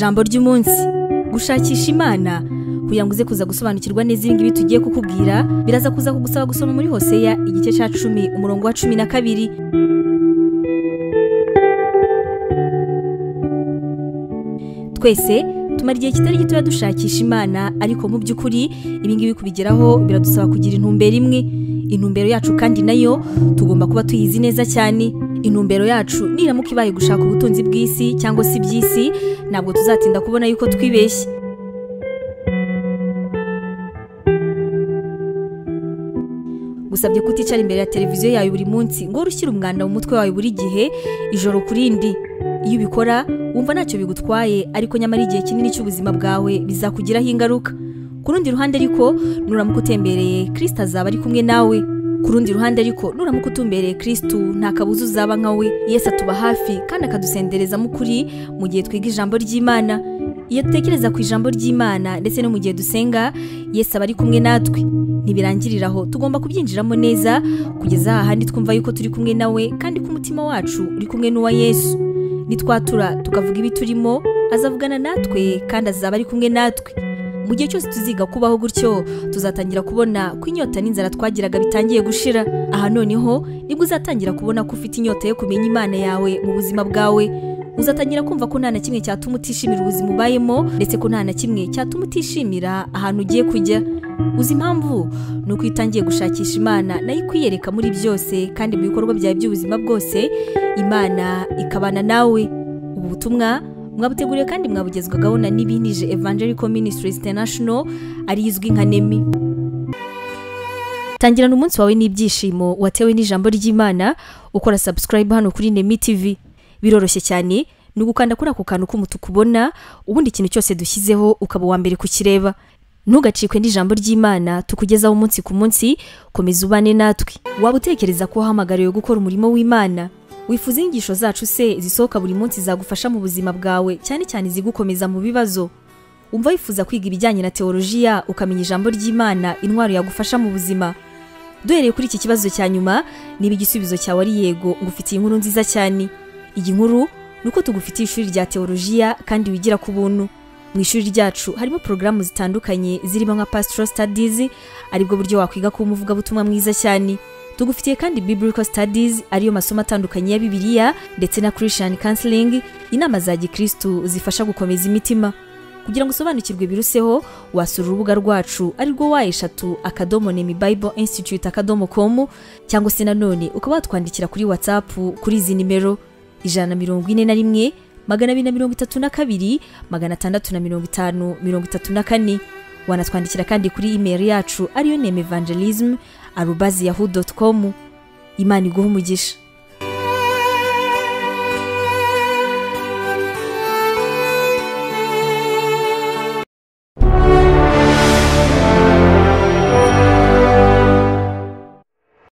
Ijambo ry'umunsi: gushakisha Imana. Kugira ngo uze kuza gusobanukirwa neza ibi ngibi tugiye kukubwira, biraza kuza kugusaba gusoma muri Hoseya igice cya 10 umurongo wa 12. Twese tumara igihe kitari gitoya dushakisha Imana, ariko mu by'ukuri ibi ngibi kubigeraho biradusaba kugira intumbero imwe. Intumbero yacu kandi nayo tugomba kuba tuyizi neza cyane. Intumbero yacu niramuka ibaye gushaka ubutunzi bw'isi cyangwa se iby'isi, ntabwo tuzatinda kubona yuko twibeshye. Gusabye kuticara imbere ya televiziyo yawe buri munsi ngo urushyire umwanda mu mutwe wawe buri gihe ijoro kurindi. Iyo ubikora wumva ntacyo bigutwaye, ariko nyamara igihe kinini cy'ubuzima bwawe bizakugiraho ingaruka. Ku rundi ruhande ariko, nuramuka utembereye Kristo azaba ari kumwe nawe. Ku rundi ruhande ariko, nuramuka utumbereye Kristo nta kabuza uzaba nka we. Yesu atuba hafi kandi akadusendereza mu kuri mu gihe twiga ijambo ry'Imana. Iyo dutekereza ku ijambo ry'Imana ndetse no mu gihe dusenga, Yesu aba ari kumwe natwe. Ntibirangirira aho, tugomba kubyinjiramo neza kugeza ahandi twumva yuko turi kumwe nawe kandi ko umutima wacu uri kumwe n'uwa Yesu. Nitwatura tukavuga ibi turimo, azavugana natwe kandi azaba ari kumwe natwe. Mu gihe cyose tuziga kubaho gutyo, tuzatangira kubona ko inyota n'inzara twagiraga bitangiye gushira. Aha noneho nibwo uzatangira kubona ko ufite inyota yo kumenya Imana yawe mu buzima bwawe. Uzatangira kumva ko nta na kimwe cyatuma utishimira ubuzima ubayemo, ndetse ko nta na kimwe cyatuma utishimira ahantu ugiye kujya. Uzi impamvu? Ni uko utangiye gushakisha Imana nayo ikwiyereka muri byose kandi mu bikorwa byawe by'ubuzima bwose, Imana ikabana nawe. Ubu butumwa mwabuteguriwe kandi mwabugezwagaho na Nibinije Evangelical Ministries International, ari izwi nka NEMI. Tangirana umunsi wawe n'ibyishimo watewe n'ijambo ry'Imana, ukora subscribe hano kuri NEMI TV. Biroroshye cyane, ni ugukanda kuri ako kantu k'umutuku ubona, ubundi ikintu cyose dushyizeho ukaba uwa mbere kukireba. Ntugacikwe n'ijambo ry'Imana tukugezaho umunsi ku munsi, komeza ubane natwe. Waba utekereza ko wahamagariwe gukora umurimo w'Imana? Wifuza inyigisho zacu se zisohoka buri munsi zagufasha mu buzima bwawe, cyane cyane zigukomeza mu bibazo? Umva wifuza kwiga ibijyanye na teolojiya, ukamenya ijambo ry'Imana, intwaro yagufasha mu buzima? Duhereye kuri iki kibazo cya nyuma, niba igisubizo cyawe ari yego, ngufitiye inkuru nziza cyane. Iyi nkuru ni uko tugufitiye ishuri rya teolojiya kandi wigira ku buntu. Mu ishuri ryacu harimo porogaramu zitandukanye zirimo nka Pastoral Studies, aribwo buryo wakwiga kuba umuvugabutumwa mwiza cyane. Tugufitiye kandi Biblical Studies, ariyo masomo atandukanye ya Bibiliya, ndetse na Christian Counseling, inama za gikristu zifasha gukomeza imitima. Kugira ngo usobanukirwe biruseho, wasura urubuga rwacu arirwo w3.nemibibleinstitute.com, cyangwa se nanone ukaba watwandikira kuri WhatsApp kuri izi nimero: 141 232 650 34. Wanatwandikira kandi kuri email yacu ariyo nemevangelism@yahoo.com. Imana iguhe umugisha.